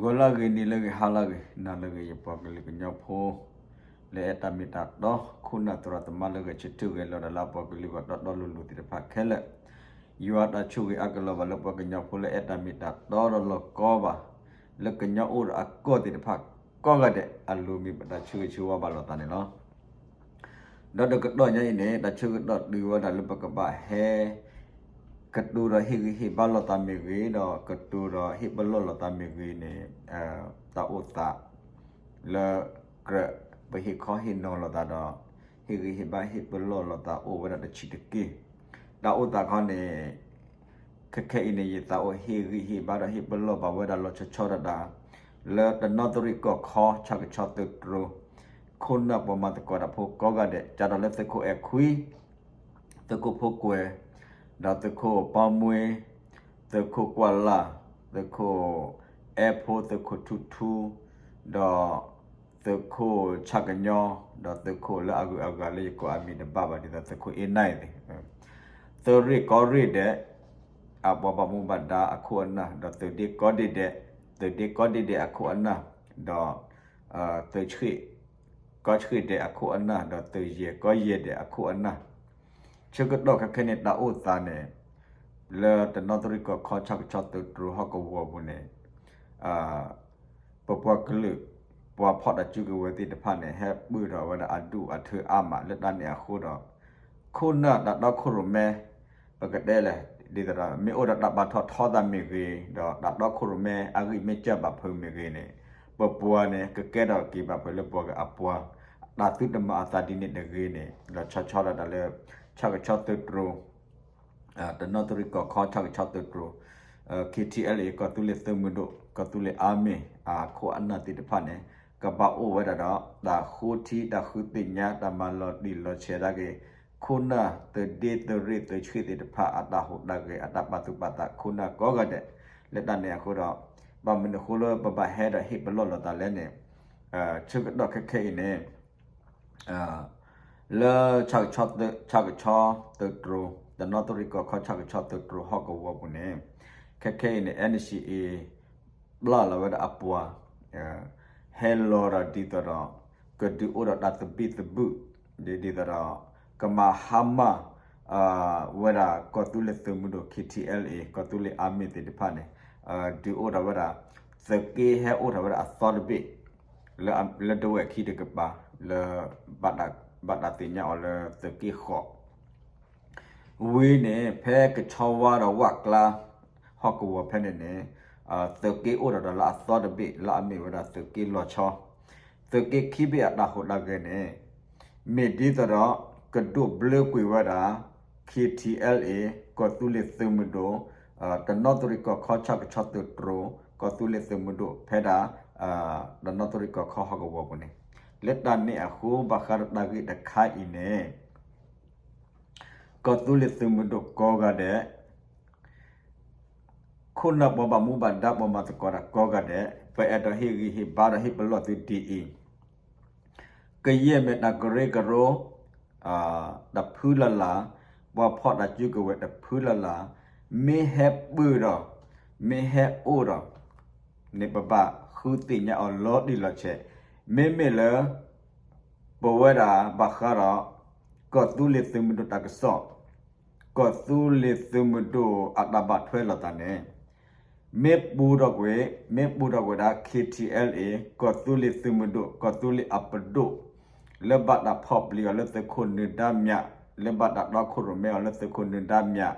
ဂီၤလၢအဂ့ၤ နံၤလၢအဂ့ၤ ဟါလၢအဂ့ၤ နၤလၢအဂ့ၤ ယပှၤကလုာ်ကညီဖိ လၢအဲၣ်တၢ်မ့ၢ်တၢ်တီ ခိၣ်နၢ်သရၣ်သမါလၢဂဲၤဆၢထၢၣ်ဂဲၤလီၤတၢ်လၢအပှၤကလုာ်ဂီၢ်တီတီလိၤလိၤသ့ၣ်တဖၣ်ခဲလၢာ်, ယွၤတၢ်ဆိၣ်ဂ့ၤအါကလီၤဘၣ်လၢပှၤကညီဖိလၢအဲၣ်တၢ်မ့ၢ်တၢ်တီဒီးလီၢ်ကီဘၣ်, လၢကညီအိၣ်ဒီးအကီၢ်သ့ၣ်တဖၣ်ကိးဂၤဒဲး အလိၤမ့ၢ်ပတၢ်ဆၢဂ့ၤဆၢဝါဘၣ်လိာ်သးန့ၣ်လီၤ. ဒီးတကတီၢ်ညါအံၤန့ၣ် တၢ်ဆၢကတီၢ်တုၤဝဲဒၣ်လၢပကဘၣ်ဟဲ ကတိၤဒီးဟ့ၣ်ဂံၢ်ဟ့ၣ်ဘါလိာ်သးမ့ၢ်ဂ့ၤ, ဒီးကတိၤဒီးဟ့ၣ်ပလီၢ်လိာ်သးမ့ၢ်ဂ့ၤန့ၣ်, တၢ်အိၣ်သး လၢကြၢးပဟ့ၣ်ခီဟ့ၣ်နီၤလိာ်သးဒီး ဟ့ၣ်ဂံၢ်ဟ့ၣ်ဘါဟ့ၣ်ပလီၢ်လိာ်သးအိၣ်ဝဲဒၣ်တဆံးတက့ၢ်. တၢ်အိၣ်သးခီန့ၣ် ခဲခဲအံၤန့ၣ် ယသးအိၣ်ဟ့ၣ်ဂံၢ်ဟ့ၣ်ဘါဒီးဟ့ၣ်ပလီၢ်ဘၣ်ဝဲဒၣ်လီၤဆီဆီဒၣ်တၢ် လၢတနီသရံၣ်ကီၢ်ခီဆၣ်ကဆီသုးတြိၤ ခိၣ်နၢ်ပှၤမၤသကိးတၢ်ဖိကိးဂၤဒဲး ကၢ်ဒီးလၢသုးခိၣ်အဲၣ်ခွံ သုးခိၣ်ဖိကွဲၤ, ဒီးသုးခိၣ်ပီမွ့, သုးခိၣ်ကွၢ်လၢ်, သုးခိၣ်အဲၣ်ဖိ, သုးခိၣ်ထူထူ, ဒီးသုးခိၣ်ဆၣ်ကညီ, ဒီးသုးခိၣ်လၢအဂုၤအဂၤလၢယကိးအမံၤတဘၣ်ဘၣ် ဒ်သိးသုးခိၣ်အ့နၢ်အံၤသ့ၣ်, သုးရ့ၣ်ကီၢ်ရ့ၣ်ဒဲး အပှၤဘၣ်မူဘၣ်ဒါအခိၣ်အနၢ်, ဒီးသုးဒ့ကီၢ်ဒ့ဒဲး, သုးဒ့ကီၢ်ဒ့ဒဲးအခိၣ်အနၢ်, ဒီး သုးဆှ့ၣ် ကီၢ်ဆှ့ၣ်ဒဲးအခိၣ်အနၢ်, ဒီးသုးယဲၢ်ကီၢ်ယဲၢ်ဒဲးအခိၣ်အနၢ်, ဆၢကတီၢ်ခဲခဲန့ၣ် တၢ်အိၣ်သးန့ၣ် လၢတနီသရံၣ်ကီၢ်ခီဆၣ်ကဆီသုးတြိၤဟီၣ်ကဝီၤပူၤန့ၣ် ပပှၤကလုာ် ပှၤဖီၣ်တၢ်စုကဝဲၤသ့ၣ်တဖၣ်န့ၣ် ဟဲပၢၢ်ထီၣ်ဝဲဒၣ်အဒူၣ်အထၢအါမး လၢတၢ်န့ၣ်အဃိဒီး ခိၣ်နၢ်တၢ်တီခိၣ်ရိၣ်မဲ ပကတဲလဲၣ် ဒ်သိးဒီး မ့ၢ်အိၣ်ဒီးတၢ်ဘၣ်ထီၣ်ထီသးမ့ၢ်ဂ့ၤ ဒီးတၢ်တီခိၣ်ရိၣ်မဲအဂံၢ်မ့ၢ်စၢ်ဘၣ်ဖုးမ့ၢ်ဂ့ၤန့ၣ် ပပှၤန့ၣ် ကကဲထီၣ်က့ၤဘၣ်ဖုးလၢပှၤဂၤအပှၤ တၢ်သုတမၤအသးဒ်န့ၣ်တဂ့ၤန့ၣ် ဒီးဆီဆီဒၣ်တၢ်လၢ ဆၣ်ကဆီသုးတြိၤ တနီသရံၣ်ကီၢ်ခီဆၣ်ကဆီသုးတြိၤ KTLA ကီၢ်သူလ့ၤသုးမုၢ်ဒိၣ် ကီၢ်သူလ့ၤအါမ့ၢ် အခိၣ်အနၢ်သ့ၣ်တဖၣ်န့ၣ် ကဘၣ်အိၣ်ဝဲဒၣ်ဒီး တၢ်ဃိထံ တၢ်ဃုသ့ၣ်ညါ တၢ်မၤလီၤတံၢ်လီၤဆဲးဒၣ်က့ၤ ခိၣ်နၢ်သုးဒ့သုးရ့ၣ်သုးဆှ့ၣ်သ့ၣ်တဖၣ် အတၢ်ဟူးတၢ်ဂဲၤ အတၢ်ပာ်သူၣ်ပာ်သး ခိၣ်နၢ်ကိးဂၤဒဲး လၢတၢ်န့ၣ်အဃိဒီး ဘၣ်မနုၤအဃိလၢပဘၣ်ဟဲဒီးဟ့ၣ်ပလီၢ်လိာ်သးလဲၣ်န့ၣ် ဆၢကတီၢ်ခဲခဲအံၤန့ၣ် လၢ ဆၣ်ကဆီသုးတြိၤ တနီသရံၣ်ကီၢ်ခီဆၣ်ကဆီသုးတြိၤဟီၣ်ကဝီၤပူၤန့ၣ် ခဲခဲအံၤန့ၣ် NCA ပျၢ်လီၤဝဲဒၣ်အပှၤ ဟဲလီၤဒီးဒ်သိးဒီး ကဒုးအိၣ်ဒီးတၢ်သဘံၣ်သဘုၣ် ဒ်သိးဒီး ကမၤဟါမၢ် ဝဲဒၣ်ကီၢ်သူလ့ၤသုးမုၢ်ဒိၣ် KTLA ကီၢ်သူလ့ၤအါမ့ၢ်သ့ၣ်တဖၣ်န့ၣ် ဒုးအိၣ်ဒီးဝဲဒၣ် သုးက့ဟဲအိၣ်ထီၣ်ဝဲဒၣ်အသီတဘ့ၣ် လၢဒဝဲၢ်ခံတကပၤ လၢ ဘၣ်တၢ်သ့ၣ်ညါအီၤလၢသုးက့ဃိး ဝံၤန့ၣ် ဖဲကဆီဝါဒီးဝၣ်ကျါ ဟီၣ်ကဝီၤဖဲန့ၣ်န့ၣ် သုးက့အိၣ်ထီၣ်ဒီးလၢအသီတဘ့ၣ် လၢအမ့ၢ်ဝဲဒၣ်သုးက့လီၤဆီ သုးက့ခံဘ့ၣ်အတၢ်ဟူးတၢ်ဂဲၤန့ၣ် မ့ၢ်ဒ်သိးဒီး ကဒိးဘျၢကွံာ်ဝဲဒၣ် KTLA ကီၢ်သူလ့ၤသုးမုၢ်ဒိၣ် တနီသရံၣ်ကီၢ်ခီဆၣ်ကဆီသုးတြိၤ ကီၢ်သူလ့ၤသုးမုၢ်ဒိၣ် ဖဲဒၣ် တနီသရံၣ်ကီၢ်ခီဟီၣ်ကဝီၤပူၤန့ၣ် လၢတၢ်န့ၣ်အဃိ ဘၣ်ဃးဒီးတၢ်ဂ့ၢ်တခါအံၤန့ၣ် ကီၢ်သူလ့ၤသုးမုၢ်ဒိၣ်ကိးဂၤဒဲး ခိၣ်နၢ်ပှၤဘၣ်မူဘၣ်ဒါ ပှၤမၤသကိးတၢ်ကိးဂၤဒဲး ပအဲၣ်ဒိးဟ့ၣ်ဂံၢ်ဟ့ၣ်ဘါဒီးဟ့ၣ်ပလီၢ်သုဒ်အံၤ, ကယဲၢ်မ့ၢ်တၢ်ကရၢကရိ တဖုလၢ်လၢ်, ပှၤဖီၣ်တၢ်စုကဝဲၤတဖုလၢ်လၢ်, မ့ၢ်ဟဲပၢၢ်ဒီး မ့ၢ်ဟဲအိၣ်ဒီး န့ၣ်ပဘၣ်ဃုသ့ၣ်ညါအီၤလီၤတံၢ်လီၤဆဲး, မ့မ့ၢ်လၢ ပဝဲဒၣ်ဘၣ်ဃးဒီး ကီၢ်သူလ့ၤသုးမုၢ်ဒိၣ်တၢ်ကစီၣ်, ကီၢ်သူလ့ၤသုးမုၢ်ဒိၣ်အတၢ်ဘၣ်ထွဲလိာ်သးန့ၣ်, မ့ၢ်ပူထီၣ်ကွံာ်, မ့ၢ်ပူထီၣ်ကွံာ်ဒၣ် KTLA ကီၢ်သူလ့ၤသုးမုၢ်ဒိၣ် ကီၢ်သူလ့ၤအပဒိၣ် လၢဘၣ်တၢ်ဖီၣ်ပျံၤအီၤလၢသုးခိၣ်နၢၤဒါမျး, လၢဘၣ်တၢ်တီခိၣ်ရိၣ်မဲအီၤလၢသုးခိၣ်နၢၤဒါမျး,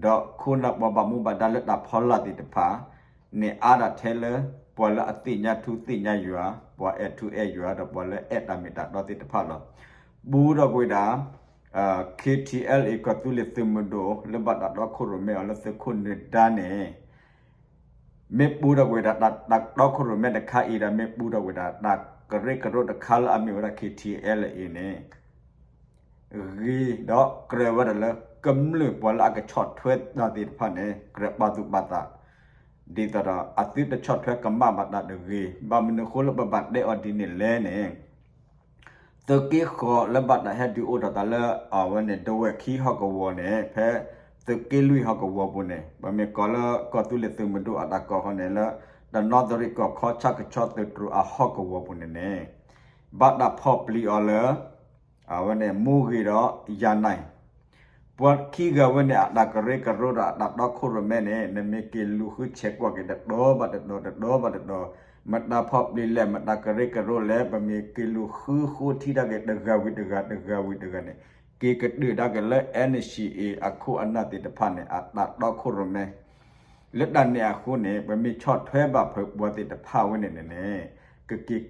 ဒီးခိၣ်နၢ်ပှၤဘၣ်မူဘၣ်ဒါလၢတၢ်ဖီလာ်သ့ၣ်တဖၣ် န့ၣ်အါဒၣ်ထဲလၢ ပှၤလၢအသ့ၣ်ညါထူသ့ၣ်ညါယွၤ, ပှၤအဲၣ်ထူအဲၣ်ယွၤ ဒီးပှၤလၢအဲၣ်တၢ်မ့ၢ်တၢ်တီသ့ၣ်တဖၣ်လီၤ. ပူထီၣ်ကွံာ်ဒၣ် KTLA ကီၢ်သူလ့ၤသုးမုၢ်ဒိၣ် လၢဘၣ်တၢ်တီခိၣ်ရိၣ်မဲအီၤလၢသုးခိၣ်နၢၤဒါန့ၣ် မ့ၢ်ပူထီၣ်ကွံာ်ဒၣ် တၢ်တီခိၣ်ရိၣ်မဲတခါအံၤဒီး မ့ၢ်ပူထီၣ်ကွံာ်ဒၣ် တၢ်ကရၢကရိတခါလၢအမ့ၢ်ဝဲဒၣ် KTLA အံၤန့ၣ် ဂ့ၤဒီးကြၢးဝဲဒၣ်လၢ ကမျၢၢ်ပှၤလၢအကဆီၣ်ထွဲတၢ်သ့ၣ်တဖၣ်န့ၣ် ကြၢးပာ်သူၣ်ပာ်သး ဒ်သိးဒီး အသုတဆီၣ်ထွဲကမၣ်ဘၣ်တၢ်တဂ့ၤ. ဘၣ်မနုၤအဃိလၢပဘၣ်တဲအီၤဒ်န့ၣ်လဲၣ်န့ၣ် သုးက့ဃိးလၢဘၣ်တၢ်ဟဲဒုးအိၣ်ထီၣ်သးလၢ အဝဲန့ၣ် ဒဝဲၢ်ခံဟီၣ်ကဝီၤန့ၣ် ဖဲသုးက့လွံၢ်ဟီၣ်ကဝီၤပူၤန့ၣ် ပမ့ၢ်ကိးလၢကီၢ်သူလ့ၤသုးမုၢ်ဒိၣ်အတၢ်ကိးဃီန့ၣ်လၢ တနီသရံၣ်ကီၢ်ခီ ဆၣ်ကဆီသုးတြိၤအဟီၣ်ကဝီၤပူၤန့ၣ်န့ၣ် ဘၣ်တၢ်ဖီၣ်ပျံၤအီၤလၢ အဝဲန့ၣ် မိၢ်ဂ့ၤဒီးယၤနၢ် ပှၤခံဂၤဝဲန့ၣ် အတၢ်ကရၢကရိဒီးအတၢ်တီခိၣ်ရိၣ်မဲန့ၣ် နမ့ၢ်က့ၤလူၤဃုဆဲးကွၢ်က့ၤတတီၤဘၣ်တတီၤ တတီၤဘၣ်တတီၤ, မတၤဖီၣ်ပျံၤလဲၣ် မတၤကရၢကရိလဲၣ် ပမ့ၢ်က့ၤလူၤဃုဃိထံတၢ်က့ၤ တဂၤဝံၤတဂၤ တဂၤဝံၤတဂၤန့ၣ် က့ၤကတၢၢ်ဒၣ်က့ၤလၢ NCA အခိၣ်အနၢ်သ့ၣ်တဖၣ်န့ၣ် အတၢ်တီခိၣ်ရိၣ်မဲ လၢတၢ်န့ၣ်အဃိန့ၣ် ပမ့ၢ်ဆီၣ်ထွဲဘၣ်ဖုးပှၤသ့ၣ်တဖၣ်ဝဲန့ၣ်န့ၣ်န့ၣ် ကက့ၤ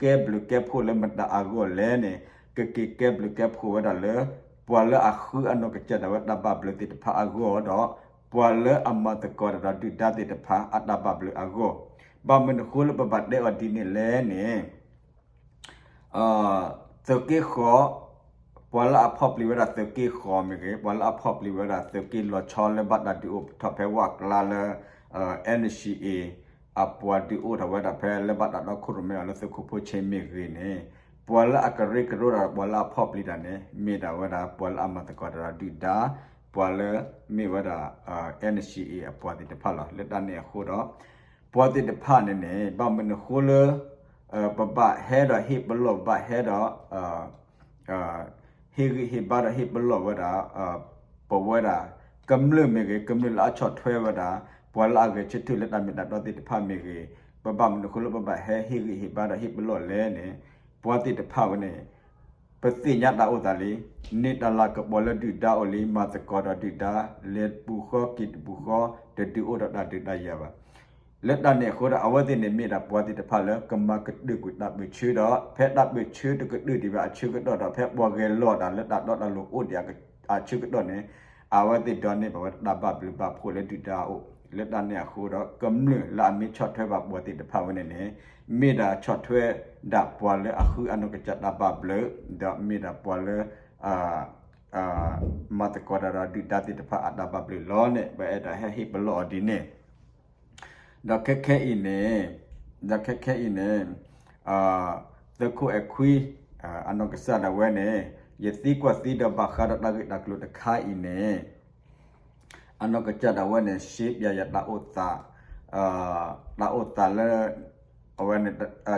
ကဲဘျုးကဲဖှိၣ်လၢမတၤအဂီၢ်လဲၣ်န့ၣ် ကက့ၤကဲဘျုးကဲဖှိၣ်ဝဲဒၣ်လၢ ပှၤလၢအဃုအနီၢ်ကစၢ်ဒၣ်ဝဲတၢ်ဘၣ်ဘျုးသ့ၣ်တဖၣ်အဂီၢ်ဒီး ပှၤလၢအမၤသကိးတၢ်ဒီးဒုၣ်ဒါသ့ၣ်တဖၣ်အတၢ်ဘၣ်ဘျုးအဂီၢ်, ဘၣ်မနုၤအဃိလၢပဘၣ်တဲအီၤဒ်န့ၣ်လဲၣ်န့ၣ် သုးက့ဃီၤ, ပှၤလၢအဖီၣ်ပျံၤဝဲဒၣ်သုးက့ဃီၤမ့ၢ်ဂ့ၤ, ပှၤလၢအဖီၣ်ပျံၤဝဲဒၣ်သုးက့လီၤဆီလၢဘၣ်တၢ်ဒုးအိၣ်ထီၣ်ဖဲဝၣ်ကျါလၢ NCA အပှၤဒုးအိၣ်ထီၣ်ဝဲဒၣ်ဖဲလၢဘၣ်တၢ်တီခိၣ်ရိၣ်မဲအီၤလၢသုးခိၣ်ဖိဆ့မ့ၢ်ဂ့ၤန့ၣ်, ပှၤလၢအကရၢကရိဒီးပှၤလၢအဖီၣ်ပျံၤတၢ်န့ၣ် မ့ၢ်ဒၣ်ဝဲဒၣ်ပှၤလၢအမၤသကိးတၢ်ဒီးဒုၣ်ဒါ, ပှၤလၢမ့ၢ်ဝဲဒၣ် NCA အပှၤသ့ၣ်တဖၣ်လီၤ. လၢတၢ်န့ၣ်အဃိဒီး ပှၤသ့ၣ်တဖၣ်န့ၣ်န့ၣ် ဘၣ်မနုၤအဃိလၢ ပဘၣ်ဟဲဒီးဟ့ၣ်ပလီၢ် ပဘၣ်ဟဲဒီး ဟ့ၣ်ဂံၢ်ဟ့ၣ်ဘါဒီးဟ့ၣ်ပလီၢ်ဝဲဒၣ် ပဝဲဒၣ် ကမျၢၢ်မ့ၢ်ဂ့ၤ, ကမျၢၢ်လၢအဆီၣ်ထွဲဝဲဒၣ် ပှၤလၢအဂဲၤဆၢထၢၣ်လၢတၢ်မ့ၢ်တၢ်တီသ့ၣ်တဖၣ်မ့ၢ်ဂ့ၤ, ပဘၣ်မနုၤအဃိလၢပဘၣ်ဟဲဟ့ၣ်ဂံၢ်ဟ့ၣ်ဘါဒီးဟ့ၣ်ပလီၢ်လဲၣ်န့ၣ်, ပှၤသ့ၣ်တဖၣ်ဝဲန့ၣ် ပသ့ၣ်ညါတၢ်အိၣ်သးလံ, န့ၢ်တၢ်လၤကပီၤလၢဒုၣ်ဒါအိၣ်လံ, မၤသကိးဒီးဒုၣ်ဒါ လဲၤတပူၤဃီက့ၤတပူၤဃီ, တဒုးအိၣ်ဒီးတၢ်ဒုးတၢ်ယၤဘၣ်. လၢတၢ်န့ၣ်အဃိဒီး အဝဲသ့ၣ်န့ၣ်မ့ၢ်ဒၣ်ပှၤသ့ၣ်တဖၣ်လၢကမၤကတၢၢ်ကွံာ်တၢ်ပၢၢ်ဆၢဒီး ဖဲတၢ်ပၢၢ်ဆၢတကတၢၢ်ဒံးဘၣ်အဆၢကတီၢ်ဒီး ဖဲပှၤဂဲၤလိာ်တၢ်လၢတၢ်တီတၢ်လိၤအိၣ်ဒံးအဆၢကတီၢ်န့ၣ် အဝဲသ့ၣ်ဒိးန့ၢ်ဘၣ်ဝဲဒၣ်တၢ်ဘၣ်ဘျုးဘၣ်ဖှိၣ်လၢဒုၣ်ဒါအအိၣ်. လၢတၢ်န့ၣ်အဃိဒီး ကမျၢၢ်လၢအမ့ၢ်ဆီၣ်ထွဲဘၣ်ပှၤသ့ၣ်တဖၣ်ဝဲန့ၣ်န့ၣ် မ့ၢ်ဒၣ်ဆီၣ်ထွဲဒၣ်ပှၤလၢအဃုအနီၢ်ကစၢ်တၢ်ဘၣ်ဘျုး, ဒီးမ့ၢ်ဒၣ်ပှၤလၢ မၤသကိးတၢ်ဒီးဒုၣ်ဒါသ့ၣ်တဖၣ်အတၢ်ဘၣ်ဘျုးလီၤန့ၣ် ပအဲၣ်ဒိးဟဲဟ့ၣ်ပလီၢ်အီၤဒ်န့ၣ်, ဒီးခဲခဲအံၤန့ၣ်, ဒီးခဲခဲအံၤန့ၣ်, သုးခိၣ်အဲၣ်ခွံ အနီၢ်ကစၢ်ဒၣ်ဝဲန့ၣ် ယသံကွၢ်သံဒီးဘၣ်ဃးဒီးတၢ်ဂ့ၢ်တၢ်ကျိၤတခါအံၤန့ၣ် အနီၢ်ကစၢ်ဒၣ်ဝဲန့ၣ် ရှ့ပျၢ်ယၤတၢ်အိၣ်သး, တၢ်အိၣ်သးလၢ အဝဲန့ၣ်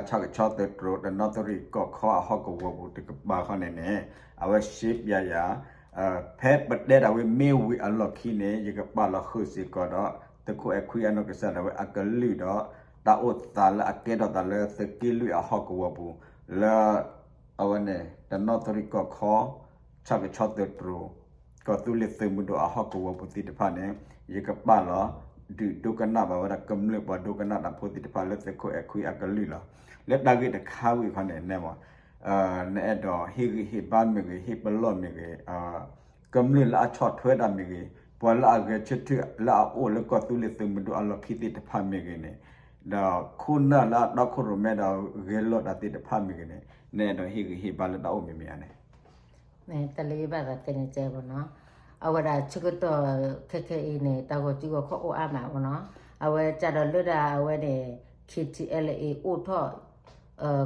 ဆၣ်ကဆီသုးတြိၤ တနီသရံၣ်ကီၢ်ခီအဟီၣ်ကဝီၤပူၤတကပၤဃီန့ၣ်န့ၣ် အဝဲရှ့ပျၢ်ယၤ, ဖဲပတဲဒၣ်ဝဲမ့ၢ်ဝံၤအလီၢ်ခံန့ၣ် ယကပာ်လီၤဃုာ်စ့ၢ်ကီးဒီး သုးခိၣ်အဲၣ်ခွံအနီၢ်ကစၢ်ဒၣ်ဝဲအကလုၢ်ဒီး တၢ်အိၣ်သးလၢအကဲထီၣ်သးလၢသုးက့လွံၢ်အဟီၣ်ကဝီၤပူၤ လၢ အဝဲန့ၣ် တနီသရံၣ်ကီၢ်ခီ ဆၣ်ကဆီသုးတြိၤ ကီၢ်သူလ့ၤသုးမုၢ်ဒိၣ်အဟီၣ်ကဝီၤပူၤသ့ၣ်တဖၣ်န့ၣ် ယကပာ်လီၤ ဒုးဒိကနၣ်ဘၣ်ဝဲဒၣ်ကမျၢၢ်ပှၤဒိကနၣ်တၢ်ဖိသ့ၣ်တဖၣ်လၢသုးခိၣ်အဲၣ်ခွံအကလုၢ်လီၤ. လၢတၢ်ဂ့ၢ်တခါဝံၤခီန့ၣ် နမ့ၢ် နအဲၣ်ဒိးဟ့ၣ်ဂံၢ်ဟ့ၣ်ဘါမ့ၢ်ဂ့ၤ ဟ့ၣ်ပလီၢ်မ့ၢ်ဂ့ၤ, ကမျၢၢ်လၢအဆီၣ်ထွဲတၢ်မ့ၢ်ဂ့ၤ, ပှၤလၢအဂဲၤဆၢထၢၣ်လၢအအိၣ်လၢကီၢ်သူလ့ၤသုးမုၢ်ဒိၣ်အလီၢ်ခံသ့ၣ်တဖၣ်မ့ၢ်ဂ့ၤန့ၣ်, ဒီးခိၣ်နၢ်လၢအတီခိၣ်ရိၣ်မဲဒီးဂဲၤလိာ်တၢ်သ့ၣ်တဖၣ်မ့ၢ်ဂ့ၤန့ၣ် နအဲၣ်ဒိးဟ့ၣ်ဂံၢ်ဟ့ၣ်ဘါလၢတၢ်အိၣ်မ့ၢ်မ့ၢ်ဧါန့ၣ် တၢ်လၢယဘၣ်သးတဲန့ၣ်ကဲဘၣ်နီၤ, အဝဲဒၣ်ဆၢကတီၢ်ခဲခဲအံၤန့ၣ် တၢ်ဂီၤစုဂီၤခီၣ်အိၣ်အါမးဘၣ်နီၤ, အဝဲကၢ်ဒီးလၢဒၣ်အဝဲန့ၣ် KTLA အိၣ်ထီၣ်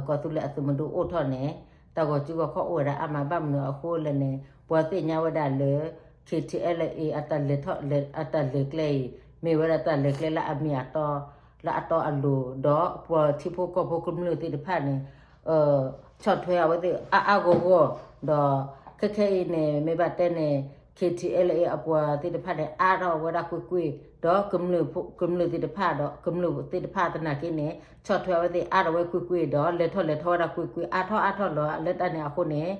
ကီၢ်သူလ့ၤအသုးမုၢ်ဒိၣ်အိၣ်ထီၣ်န့ၣ် တၢ်ဂီၤစုဂီၤခီၣ်အိၣ်ဝဲဒၣ်အါမး ဘၣ်မနုၤအဃိလဲၣ်န့ၣ် ပှၤသ့ၣ်ညါဝဲဒၣ်လၢ KTLA အတၢ်လဲၤထီၣ်လဲၤ အတၢ်လဲၤကျဲအံၤ မ့ၢ်ဝဲဒၣ်တၢ်လဲၤကျဲလၢအမ့ၢ်အတီ လၢအတီအလိၤ ဒီးပှၤထံဖိကီၢ်ဖိကမျၢၢ်သ့ၣ်တဖၣ်န့ၣ် ဆီၣ်ထွဲအဝဲသ့ၣ်အါအါဂီၢ်ဂီၢ် ဒီးခဲခဲအံၤန့ၣ် မ့ၢ်ဘၣ်တဲန့ၣ် KTLA အပှၤသ့ၣ်တဖၣ်န့ၣ် အါထီၣ်ဝဲဒၣ်ကွ့ၢ်ကွ့ၢ် ဒီးကမျၢၢ်သ့ၣ်တဖၣ်ဒီး ကမျၢၢ်သ့ၣ်တဖၣ်သနာ်က့န့ၣ် ဆီၣ်ထွဲအဝဲသ့ၣ်အါထီၣ်ဝဲကွ့ၢ်ကွ့ၢ် ဒီးလဲၤထီၣ်လဲၤထီဝဲဒၣ်ကွ့ၢ်ကွ့ၢ် အါထီၣ်အါထီၣ်လီၤ. လၢတၢ်န့ၣ်အဃိန့ၣ်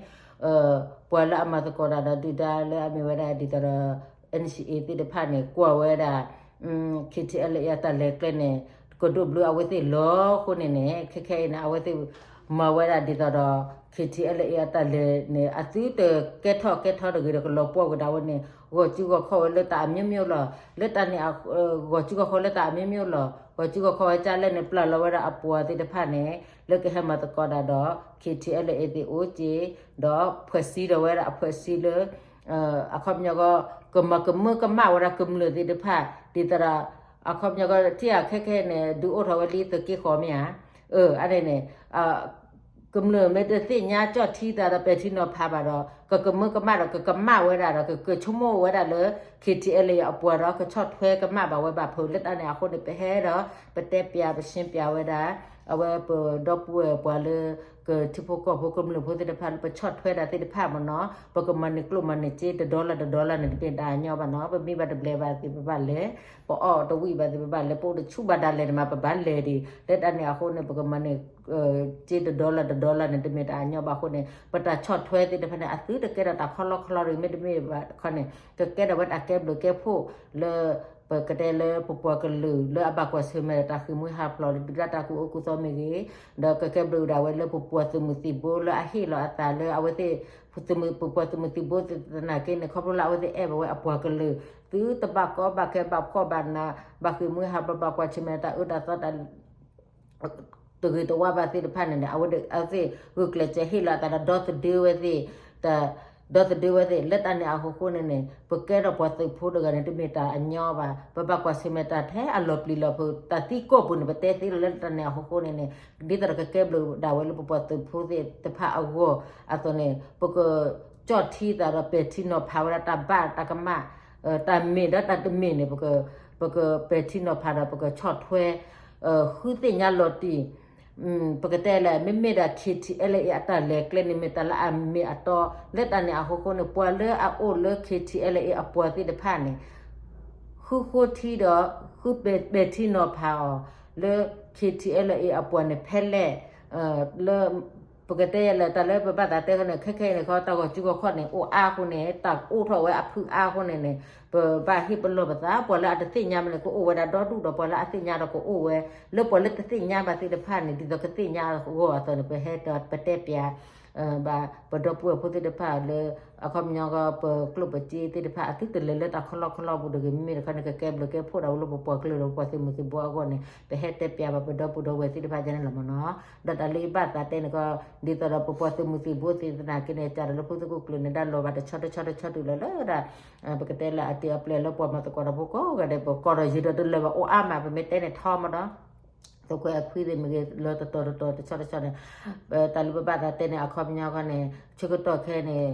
ပှၤလၢအမၤသကိးတၢ်ဒီးဒုၣ်ဒါလၢအမ့ၢ်ဝဲဒၣ်ဒ်သိးဒီး NCA သ့ၣ်တဖၣ်န့ၣ် ကွၢ်ဝဲဒၣ် KTLA အတၢ်လဲၤကျဲန့ၣ် ကဒိးဘျုးအဝဲသ့ၣ်လီၤ. အဃိန့ၣ်န့ၣ် ခဲခဲအံၤန့ၣ် အဝဲသ့ၣ် မၤဝဲဒၣ်ဒ်သိးဒီး KTLA အတၢ်လဲၤန့ၣ် အသုတကဲထီၣ်ကဲထီၣ်တဂ့ၤဒီး ကလီၤပှီၢ်ကဒါဝဲန့ၣ် ဂီၤစုဂီၤခီၣ်ဝဲလၢတၢ်အမျိုးမျိုးလီၤ. လၢတၢ်န့ၣ် ဂီၤစုဂီၤခီၣ်လၢတၢ်အမျိုးမျိုးလီၤ. ဂီၤစုဂီၤခီၣ်ဝဲကၢ်လဲၣ်န့ၣ် ပျၢ်လီၤဝဲဒၣ်အပှၤသ့ၣ်တဖၣ်န့ၣ် လၢကဟဲမၤသကိးတၢ်ဒီး KTLA သ့ၣ်အိၣ်က့ၤ ဒီးဖှဲးစံဒီးဝဲဒၣ်အဖှဲးစံလၢ အခီပညီကီး ကမၤကမၢကမၣ်ဝဲဒၣ်ကမျၢၢ်သ့ၣ်တဖၣ် ဒ်သိးဒီး အခီပညီကီး ထံၣ်အခဲခဲန့ၣ် ဒုးအိၣ်ထီၣ်ဝဲလံသုးက့ဃီမ့ၢ်ဧါ. အန့ၣ်န့ၣ် ကမျၢၢ်မ့ၢ်တသ့ၣ်ညါကၠီၣ်ထံသးဒီးပဲာ်ထံနီၤဖးဘၣ်ဒီး ကကမၢကမၣ်ဒီး ကကမၣ်ဝဲဒၣ်ဒီး ကကဆိကမိၣ်ဝဲဒၣ်လၢ ခ့ထံအဲလ့အပှၤဒီး ကဆီၣ်ထွဲကမၣ်ဘၣ်ဝဲဘၣ်ဖုး လၢတၢ်န့ၣ်အဃိန့ၣ် ပဟဲဒီး ပတဲပျးပရှင်းပျးဝဲဒၣ် အဝဲပဒီပုၢ်ဝဲၢ်ပှၤလၢ ကထံဖိကီၢ်ဖိကမျၢၢ်ဖိသ့ၣ်တဖၣ်လၢပဆီၣ်ထွဲဒၣ်သ့ၣ်တဖၣ်မ့ၢ်နီၤ ပကမၤန့ၢ်ကျိၣ်မၤန့ၢ်စ့ တဒီလၣ်တဒီလၣ်န့ၣ် တမ့ၢ်တၢ်အညီဘၣ်နီၤ ပမံဘၣ်တဘျဲးဘၣ်သ့ၣ်ပဘၣ်လဲၤ ပအီၣ်တဝံၣ်ဘၣ်သ့ၣ်ပဘၣ်လဲၤ ပအိၣ်တဆူၣ်ဘၣ်ဒၣ်လဲာ်န့ၣ်မး ပဘၣ်လဲၤဒံး လၢတၢ်န့ၣ်အဃိန့ၣ် ပကမၤန့ၢ် စ့တဒီလၣ်တဒီလၣ်န့ၣ် တမ့ၢ်တၢ်အညီဘၣ်အဃိန့ၣ် ပတၢ်ဆီၣ်ထွဲသ့ၣ်တဖၣ်န့ၣ် အသုတကဲထီၣ်တၢ်ခီလီခီလီတဂ့ၤ မ့တမ့ၢ်ဘၣ်ခီန့ၣ် ကကဲထီၣ်ဝဲတၢ်ကဲဘျုးကဲဖှိၣ်လၢ ပကတဲလၢပပှၤကလုာ်လၢအဘၣ်ကွၢ်ဆၢၣ်မဲာ်ဒီးတၢ်ဃ့ၢ်မှံဟးဖျိးလၢ ဒုၣ်ဒါတၢ်ကူၣ်အိၣ်ကူၣ်သီမ့ၢ်ဂ့ၤ, ဒီးကကဲဘျုးဒၣ်ဝဲလၢပပှၤသုးမုၢ်သံၣ်ဘိလၢအဟ့ၣ်လီၤအသးလၢအဝဲသ့ၣ် ပပှၤသုးမုၢ်သံၣ်ဘိသနာ်က့န့ၣ် ခီဖျိလၢအဝဲသ့ၣ်အဲၣ်ဘၣ်ဝဲအပှၤကလုာ် သုတဘၣ်ကီဘၣ်ခဲဘၣ်ဖှီၣ်ဘၣ်နး ဘၣ်ဃ့ၢ်မှံဟးဖျိး ဘၣ်ကွၢ်ဆၢၣ်မဲာ်တၢ်အၢတၢ်သီတၢ် တဂ့ၤတဝါဘၣ်သ့ၣ်တဖၣ်န့ၣ်န့ၣ် အဝဲသ့ၣ်ဂုာ်ကျဲးစၢးဟ့ၣ်လီၤအသးဒီး ဒီသဒၢဝဲသ့ၣ်, ဒီသဒၢဝဲသ့ၣ် လၢတၢ်န့ၣ်အဃိဃိန့ၣ်န့ၣ် ပကဲထီၣ်ပှၤသုးဖိတဂၤန့ၣ် တမ့ၢ်တၢ်အညီဘၣ်. ပဘၣ်ကွၢ်ဆၢၣ်မဲာ်တၢ်ထဲအလီၤပျံၤလီၤဖုး တၢ်သံကိးပူၤန့ၣ် ပတဲသ့လီၤလၢတၢ်န့ၣ်အဃိဃိန့ၣ်န့ၣ် ဒ်သိးဒီးကကဲဘျုးဒၣ်ဝဲလၢပပှၤသုးဖိသ့ၣ်တဖၣ်အဂီၢ်အသိးန့ၣ် ပက ကၠီၣ်ထံသးဒီးပဲာ်ထံနီၤဖးဝဲဒၣ်တၢ်ဘၣ်တၢ်ကမၣ်, တၢ်မ့ၢ်ဒီးတၢ်တမ့ၢ်န့ၣ် ပကပဲာ်ထံနီၤဖးဒီး ပကဆီၣ်ထွဲ ဃုသ့ၣ်ညါလီၤတံၢ်, ပကတဲလၢ မ့မ့ၢ်ဒၣ် ခ့ထံအဲလ့အတၢ်လဲၤကျဲန့ၣ် မ့ၢ်တၢ်လၢအမ့ၢ်အတီ, လၢတၢ်န့ၣ်အဃိဃိန့ၣ် ပှၤလၢအအိၣ်လၢ ခ့ထံအဲလ့အပှၤသ့ၣ်တဖၣ်န့ၣ် ဃုဃိထံဒီး ဃုပဲာ်ထံနီၤဖးအီၤလၢ ခ့ထံအဲလ့အ အပှၤန့ၣ် ဖဲလဲၣ်, လၢ ပကတဲလၢတၢ်လၢပဘၣ်သးတဲဃီန့ၣ် ခဲခဲအံၤန့ၣ်ခီ တၢ်ဂီၤစုဂီၤခီၣ်န့ၣ် အိၣ်အါအဃိန့ၣ် တၢ်အိၣ်ထီၣ်ဝဲအဖုအါအဃိန့ၣ်န့ၣ် ပဘၣ်ဟ့ၣ်ပလီၢ်ပသး ပှၤလၢအတသ့ၣ်ညါဘၣ်န့ၣ် ကအိၣ်ဝဲဒၣ်ဒီဒူၣ်ဒီး ပှၤလၢအသ့ၣ်ညါဒီးကအိၣ်ဝဲ, လၢပှၤလၢတသ့ၣ်ညါဘၣ်သ့ၣ်တဖၣ်န့ၣ် ဒ်သိးကသ့ၣ်ညါအဂီၢ်အသိးန့ၣ် ပဟဲဒီးပတဲပျး ဘၣ်ပဒီပုၢ်ဝဲၢ်ဖိသ့ၣ်တဖၣ်လၢ အခီပညီကီး ပကျိၣ်ပစ့သ့ၣ်တဖၣ် အသုတလဲၤလၢတၢ်ခီလီခီလီပူၤတဂ့ၤ, မ့မ့ၢ်တခီန့ၣ် ကကဲဘျုးကဲဖှိၣ်ဒၣ်ဝဲလၢပပှၤကလုာ်ဒီးပပှၤသုးမုၢ်သံၣ်ဘိအဂီၢ်န့ၣ် ပဟဲတဲပျးဘၣ်ပဒီပုၢ်ဒီဝဲၢ်သ့ၣ်တဖၣ်ဒ်န့ၣ်လီၤမ့ၢ်နီၤ. ဒီးတၢ်လၢယဘၣ်သးတဲန့ၣ်ကီး ဒ်သိးဒီးပပှၤသုးမုၢ်သံၣ်ဘိသ့ၣ်သနာ်က့န့ၣ် ကးဒီးလၢဖိသကိးကျၢၢ်န့ၣ် ဒၣ်လီၤဘၣ်တဆီတဆီတဆီတုၤလီၤလၢဒၣ် ပကတဲလၢအတ့အပျဲၢ်လၢပှၤမၤသကိးတၢ်ဖိ ကိးဂၤဒဲး ပကိးဒီးယံၤဒီးတလၢာ်ဘၣ်အိၣ်အါမး ပမ့ၢ်တဲန့ၣ်ထီမးဒီး သုးခွဲးအခွံသ့ၣ်မ့ၢ်ဂ့ၤ လၢတတီၤတတီၤတဆီတဆီန့ၣ် တၢ်လၢပဘၣ်သးတဲန့ၣ် အခီပညီခီန့ၣ် ဆၢကတီၢ်ခဲန့ၣ်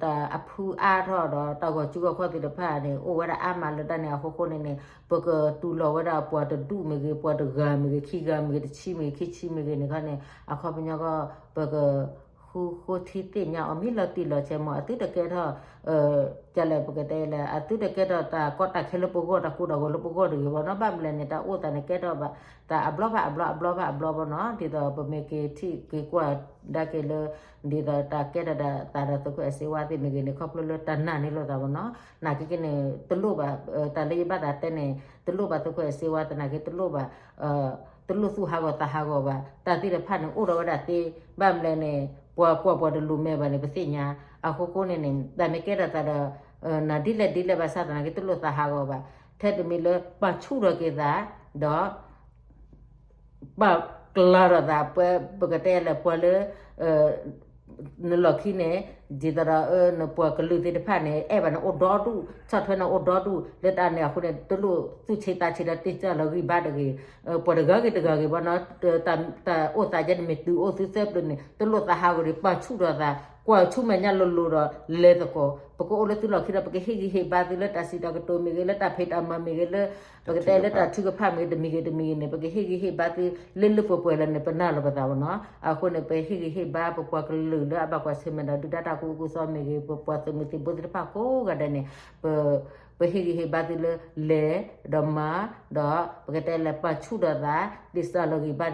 တၢ်အဖုအါထီၣ်ဒီး တၢ်ဂီၤစုဂီၤခီၣ်သ့ၣ်တဖၣ်န့ၣ် အိၣ်ဝဲဒၣ်အါမးလၢတၢ်န့ၣ်အဃိဃိန့ၣ်န့ၣ် ပကတူၢ်လိာ်ဝဲဒၣ်ပှၤတဒူၣ်မ့ၢ်ဂ့ၤ ပှၤတဂၤမ့ၢ်ဂ့ၤ ခံဂၤမ့ၢ်ဂ့ၤ တဆံမ့ၢ်ဂ့ၤ ခံဆံမ့ၢ်ဂ့ၤန့ၣ်ခီန့ၣ် အခီပညီခီ ပက ဃုဃိထံသ့ၣ်ညါအီၤမ့ၢ်လီၤတံၢ်လီၤဆဲးမ့ၢ် အသုတကဲထီၣ် ကလဲၣ် ပကတဲလၢ အသုတကဲထီၣ်တၢ်ကီတၢ်ခဲလၢပဂီၢ် တၢ်ကိၢ်တၢ်ဂီၤလၢပဂီၢ်တဂ့ၤဘၣ်နီၤ. ဘၣ်မနုၤလဲၣ်န့ၣ် တၢ်အိၣ်သးန့ၣ်ကဲထီၣ်ဘၣ် တၢ်အဘျီဘၣ်အဘျီ အဘျီဘၣ်အဘျီဘၣ်နီၤ. ဒ်သိးပမ့ၢ်က့ၤထံၣ်က့ၤကွၢ်ဒါက့ၤလၢ ဒ်သိးတၢ်ကဲထီၣ်ဒၣ်သးဒီးသုးခွဲးအစ့ဝါသ့ၣ်မ့ၢ်ဂ့ၤန့ၣ် ခီဖျိလၢတၢ်နာ်န့ၢ်လိာ်သးမ့ၢ်နီၤ. နာ်က့က့န့ၣ် တလိၣ်ဘၣ် တၢ်လၢယဘၣ်သးတဲန့ၣ် တလိၣ်ဘၣ်သုးခွဲးအစ့ဝါသနာ်က့ တလိၣ်ဘၣ် တလိၣ်သူၣ်ဟးဂီၤသးဟးဂီၤဘၣ်. တၢ်သ့ၣ်တဖၣ်န့ၣ် အိၣ်ဒီးဝဲဒၣ်သ့ ဘၣ်မနုၤလဲၣ်န့ၣ် ပှၤကွၢ်ပှၤတလူၤမဲာ်ဘၣ်န့ၣ် ပသ့ၣ်ညါ. အဃိဃိန့ၣ်န့ၣ် တၢ်မ့ၢ်ကဲထီၣ်သးဒီး နၤဒ်လဲၣ်ဒ်လဲၣ်ဘၣ်ဆၣ်သနာ်က့ တလိၣ်သးဟးဂီၤဘၣ်. ထဲတမံၤလၢပာ်ဆူၣ်ထီၣ်က့ၤသး ဒီး ပာ်ကျါထီၣ်သး ပ ပကတဲလၢပှၤလၢ နလီၢ်ခံန့ၣ် ဒ်သိးဒီး နပှၤကလုာ်သ့ၣ်တဖၣ်န့ၣ် အဲၣ်ဘၣ်နအိၣ်ဒီဒူၣ် ဆီၣ်ထွဲနအိၣ်ဒီဒူၣ် လၢတၢ်န့ၣ်အဃိန့ၣ် တလိၣ်သူၣ်ဆ့သးဆ့ဒီး တ့ၢ်စၢ်လီၤဂံၢ်ဘါတဂ့ၤ. ပှၤတဂၤဂ့ၤတဂၤဂ့ၤဘၣ်နီၤ တၢ်အိၣ်သးယဲန့ၣ်မ့ၢ်တုၤအိၣ်သုသၢပျၢၤန့ၣ် တလိၣ်သးဟးဂီၤဒီး ပာ်ဆူၣ်ထီၣ်သး ကွၢ်ဆူၣ်မဲာ်ညါလိၤလိၤဒီး လဲၤသကိး ပကအိၣ်လၢသုလီၢ်ခံဒီး ပကဟ့ၣ်ဂံၢ်ဟ့ၣ်ဘါသုလၢတၢ်စံးတၢ်ကတိၤမ့ၢ်ဂ့ၤ လၢတၢ်ဖံးတၢ်မၤမ့ၢ်ဂ့ၤ လၢ ပကတဲလၢတၢ်ထုကဖၣ်မ့ၢ်ဂ့ၤ တမံၤဂ့ၤတမံၤဂ့ၤန့ၣ် ပကဟ့ၣ်ဂံၢ်ဟ့ၣ်ဘါသု လၢလၢပှဲၤပှဲၤလၢန့ၣ် ပနာ်လီၤပသးဘၣ်နီၤ. အဃိန့ၣ် ပဟ့ၣ်ဂံၢ်ဟ့ၣ်ဘါ ပပှၤကလုာ်လၢအဘၣ်ကွၢ်ဆၢၣ်မဲာ်ဒီး ဒုၣ်ဒါတၢ်ကူၣ်အိၣ်ကူၣ်သီမ့ၢ်ဂ့ၤ ပပှၤသုးမုၢ်သံၣ်ဘိသ့ၣ်တဖၣ်ကိးဂၤဒဲးန့ၣ် ပ ပဟ့ၣ်ဂံၢ်ဟ့ၣ်ဘါသုလၢ လဲၤဒီးမၤ ဒီးပကတဲလၢပာ်ဆူၣ်ဒီးသး တ့ၢ်စၢ်လီၤဂံၢ်ဘါ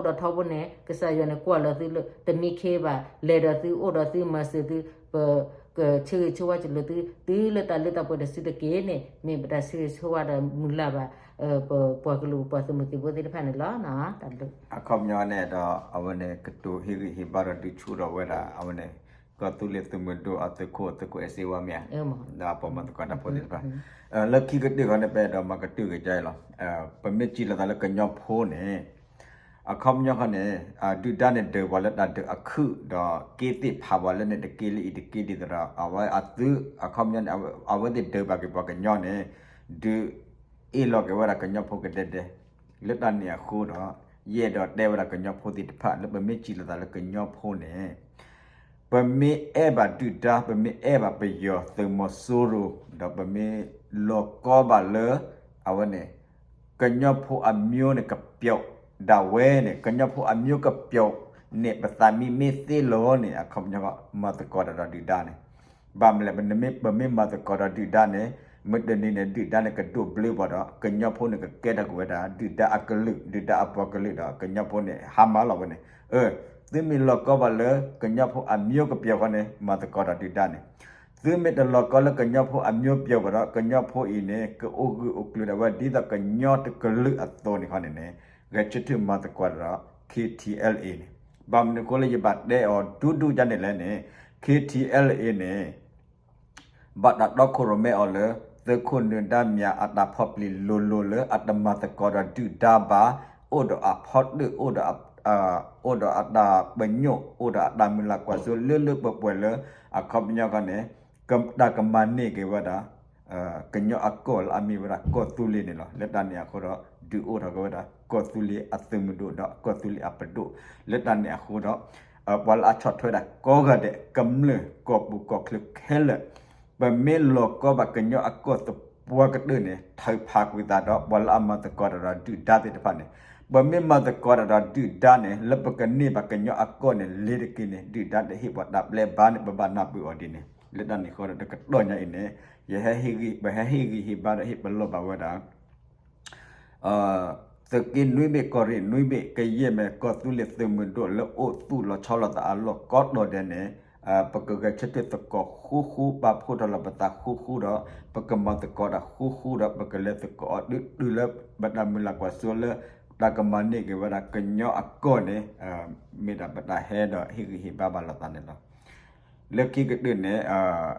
တဂ့ၤ ထီဘိဒီးထီဘိန့ၣ် ကစၢ်ယွၤန့ၣ်ကွၢ်လီၤသုလၢ တမံခ့ဘၣ် လဲၤဒီးသုအိၣ်ဒီးသုမၤစၢၤသု ပကဆၢဂ့ၤဆၢဝါကလုာ်သု တုၤလၢတၢ်လၢတၢ်ပှဲၤတစုတက့ၢ်န့ၣ် မ့ၢ်ပတၢ်ဆၢဂ့ၤဆၢဝါဒီးမုၢ်လၢ်ဘၣ် ပပှၤကလုာ်ပပှၤသုးမုၢ်သံၣ်ဘိသ့ၣ်တဖၣ်န့ၣ်လီၤ. အခီပညီန့ၣ်ဒီး အဝဲန့ၣ် ကတိၤဟ့ၣ်ဂံၢ်ဟ့ၣ်ဘါဒီးဒုးဆူၣ်ထီၣ်ဝဲဒၣ် အဝဲန့ၣ် ကီၢ်သူလ့ၤသုးမုၢ်ဒိၣ်အသုးခိၣ် သုးခိၣ်အဲၣ်စ့ဝါမ့ၢ်ဧါ ဒီးအပိာ်မုၣ်သကိးတၢ်ဖိသ့ၣ်တဖၣ် လၢခံကတၢၢ်ခီန့ၣ် ပအဲၣ်ဒိးမၤကတၢၢ်က့ၤကါအံၤလီၤ. ပမ့ၢ်စံးလိာ်သးလၢကညီဖိန့ၣ် အခီပညီခီန့ၣ် ဒုၣ်ဒါန့ၣ်ဒုးပှၤလၢတၢ်ဒုးအခုၣ်ဒီးက့သ့ၣ်ဖးပှၤလၢန့ၣ်တက့ၢ်လၢအံၤတက့ၢ်ဒ်သိးဒီး အဝဲအသု အခီပညီန့ၣ် အဝဲသ့ၣ်ဒုးဘၣ်က့ၤပှၤကညီန့ၣ် ဒုးအ့ၣ်လိာ်က့ၤဝဲဒၣ်ကညီဖိကဒဲကဒဲ လၢတၢ်န့ၣ်အဃိဒီး ယအဲၣ်ဒိးတဲဝဲဒၣ်ကညီဖိသ့ၣ်တဖၣ်လၢပမ့ၢ်စံးလိာ်သးလၢကညီဖိန့ၣ် ပ ပမ့ၢ်အဲၣ်ဘၣ်ဒုၣ်ဒါ ပမ့ၢ်အဲၣ်ဘၣ်ပယီၤသုးမီၤစိရိၤ ဒီးပမ့ၢ်လီၤကီဘၣ်လၢ အဝဲန့ၣ် ကညီဖိအမျိုးန့ၣ် ကပျောက် ဒၣ်ဝဲန့ၣ် ကညီဖိအမျိုးကပျောက်န့ၣ် ပသးမံမ့ၢ်သ့လီၤန့ၣ် အခီပညီ မၤသကိးတၢ်ဒီးဒုၣ်ဒါန့ၣ် ဘၣ်မလဲၣ် ပမ့ၢ်မၤသကိးဒီးဒုၣ်ဒါန့ၣ် မုၢ်တနံၤန့ၣ် ဒုၣ်ဒါန့ၣ်ကဒိးဘျၢဘၣ်ဒီး ကညီဖိန့ၣ်ကကဲထီၣ်က့ၤဝဲဒၣ် ဒုၣ်ဒါအကလုာ် ဒုၣ်ဒါအပှၤကလုာ်ဒီး ကညီဖိန့ၣ် ဟါမၢ်လီၤဝဲန့ၣ် အၢ သုမ့ၢ်လီၤကီဘၣ်လၢ ကညီဖိအမျိုးကပျောက်ဃီန့ၣ် မၤသကိးဒီးဒုၣ်ဒါန့ၣ် သုမ့ၢ်တလီၤကီလၢကညီဖိအမျိုးပျောက်ဘၣ်ဒီး ကညီဖိအံၤန့ၣ် ကအိၣ်ဂၢၢ်အိၣ်ကျၢၤဒၣ်ဝဲ ဒ်သိးကညီတကလုာ်အသိးန့ၣ်ခီန့ၣ်န့ၣ် ဂဲၤဆၢထၢၣ်မၤသကိးတၢ်ဒီး K T L A န့ၣ် ဘၣ်မနုၤအဃိလၢယဘၣ်တဲအီၤဒူဒူဒ်န့ၣ်လဲၣ်န့ၣ် K T L A န့ၣ် ဘၣ်တၢ်တီခိၣ်ရိၣ်မဲအီၤလၢ သုးခိၣ်နၢၤဒါမြာ်အတၢ်ဖီၣ်ပျံၤလိၤလိၤလၢ အတမၤသကိးဒီးဒုၣ်ဒါဘၣ်, အိၣ်ဒီးအဖီတၢၣ် အိၣ်ဒီးအတၢ်ပညိၣ် အိၣ်ဒီးအတၢ်မုၢ်လၢ်ကွၢ်စိလၢလၢပှဲၤပှဲၤလၢ အခီပညီခီန့ၣ် တၢ်ကမၤန့ၢ်က့ၤဝဲဒၣ် ကညီအကီၢ်လၢအမ့ၢ်ဝဲဒၣ်ကီၢ်သူလ့ၤန့ၣ်လီၤ. လၢတၢ်န့ၣ်အဃိဒီး ဒုးအိၣ်ထီၣ်က့ၤဝဲဒၣ် ကီၢ်သူလ့ၤအသုးမုၢ်ဒိၣ်ဒီး ကီၢ်သူလ့ၤအပဒိၣ် လၢတၢ်န့ၣ်အဃိဒီး ပှၤလၢအဆီၣ်ထွဲဒၣ်ကိးဂၤဒဲး ကမျၢၢ်ကီၢ်ပူၤကီၢ်ချၢခဲလၢာ် ပမ့ၢ်လီၤကီဘၣ်ကညီအကီၢ်သပှၢ်ကတၢၢ်န့ၣ် ထုးဖးကွံာ်သးဒီး ပှၤလၢအမၤသကိးတၢ်ဒီးဒုၣ်ဒါသ့ၣ်တဖၣ်န့ၣ် ပမ့ၢ်မၤသကိးတၢ်ဒီးဒုၣ်ဒါန့ၣ် လၢပကန့ၢ်ဘၣ်ကညီအကီၢ်န့ၣ် လ့ၤတက့ၤန့ၣ် ဒုၣ်ဒါတဟ့ၣ်ပှၤတၢ်ပျဲဘၣ်န့ၣ် ပဘၣ်နၢ်ပၢၢ်အီၤဒ်န့ၣ် လၢတၢ်န့ၣ်အဃိဒီး တကတီၢ်ညါအံၤန့ၣ် ယဟဲဟ့ၣ်ဂံၢ် ပဟဲဟ့ၣ်ဂံၢ်ဟ့ၣ်ဘါဒီးဟ့ၣ်ပလီၢ်ဘၣ်ဝဲဒၣ် သုးက့နွံဘ့ၣ် ကီၢ်ရ့ၣ်နွံဘ့ၣ် ကယဲၢ်မ့ၢ်ကီၢ်သူလ့ၤသုးမုၢ်ဒိၣ်လၢအိၣ်သူၣ်လီၤဆီလီၤသးအလီၢ်ကိးတီၤဒဲးန့ၣ် ပကဂဲၤဆၢထၢၣ်သကိးဃူဃူ ပာ်ဖှိၣ်ထီၣ်လီၤပသးဃူဃူဒီး ပကမၤသကိးတၢ်ဃူဃူဒီး ပကလဲၤသကိးအီၤတုၤတုၤလၢ ပတၢ်မုၢ်လၢ်ကွၢ်စိလၢ တၢ်ကမၤန့ၢ်က့ၤဝဲဒၣ်ကညီအကီၢ်န့ၣ် မ့ၢ်ဒၣ်ပတၢ်ဟဲဒီးဟ့ၣ်ဂံၢ်ဟ့ၣ်ဘါဘၣ်လိာ်သးန့ၣ်လီၤ. လၢခံကတၢၢ်န့ၣ်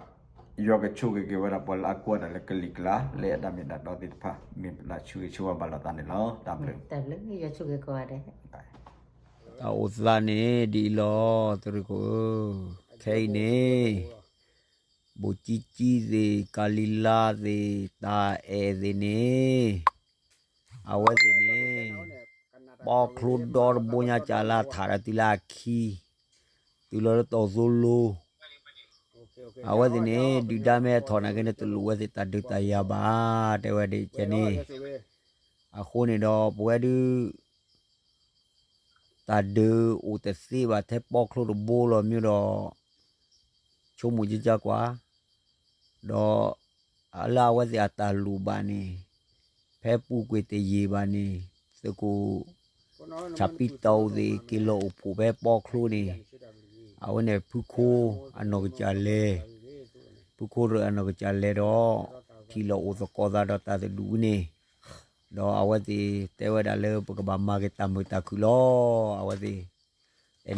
ယွၤကဆိၣ်ဂ့ၤက့ၤဝဲဒၣ်ပှၤလၢအကွၢ်တၢ်လၢကလံၤကျါ လၢအတၢ်မ့ၢ်တၢ်တီသ့ၣ်တဖၣ် မ့ၢ်ပတၢ်ဆၢဂ့ၤဆၢဝါဘၣ်လိာ်သးန့ၣ်လီၤ. တၢ်ဘျုး တၢ်အိၣ်သးန့ၣ်ဒ်အံၤလီၤ သုးရ့ၣ်ခိၣ်ဧၢ, ခဲအံၤန့ၣ် ဘိၣ်ကံကံသ့ၣ် ကၤလံၤလါသ့ၣ် တၢ်အဲၣ်သ့ၣ်န့ၣ် အဝဲသ့ၣ်န့ၣ် ပီချိဒီတဘိညါကလါထးဒီးတုၤလၢအခံ တုၤလီၤလၢတီၤသိလိ အဝဲသ့ၣ်န့ၣ် ဒုၣ်ဒါမ့ၢ်ထီၣ်နာ်က့န့ၣ် တလိၣ်ဝဲသ့ၣ်တၢ်ဒုးတၢ်ယၤဘၣ် တဲဝဲဒ်ကဲန့ၣ်, အဃိန့ၣ်ဒီး ပဝဲဒုး တၢ်ဒုးအိၣ်တသ့ဘၣ်ထဲပီချိတဘိလီၤမ့ၢ်ဒီး ဆိကမိၣ်ကကကွၢ်, ဒီး လၢအဝဲသ့ၣ်အတၢ်လိၣ်ဘၣ်န့ၣ် ဖဲပူၤကွံာ်တယံာ်ဘၣ်န့ၣ် သုးခိၣ် ဆၣ်ပံတီသ့ၣ် က့ၤလီၤအိၣ်ဖှိၣ်ဖဲပီချိန့ၣ်, အဝဲန့ၣ် ဖုခိၣ်အနီၢ်ကစၢ်လဲၤ, ဖုခိၣ်ရၢၢ်အနီၢ်ကစၢ်လဲၤဒီး ထံၣ်လီၤအိၣ်သကိးသးဒီးတၢ်သဒူၣ်ဝဲန့ၣ်, ဒီးအဝဲသ့ၣ်တဲဝဲဒၣ်လၢ ပကဘၣ်မၤက့ၤတၢ်မုာ်တၢ်ခုၣ်လီၤ. အဝဲသ့ၣ်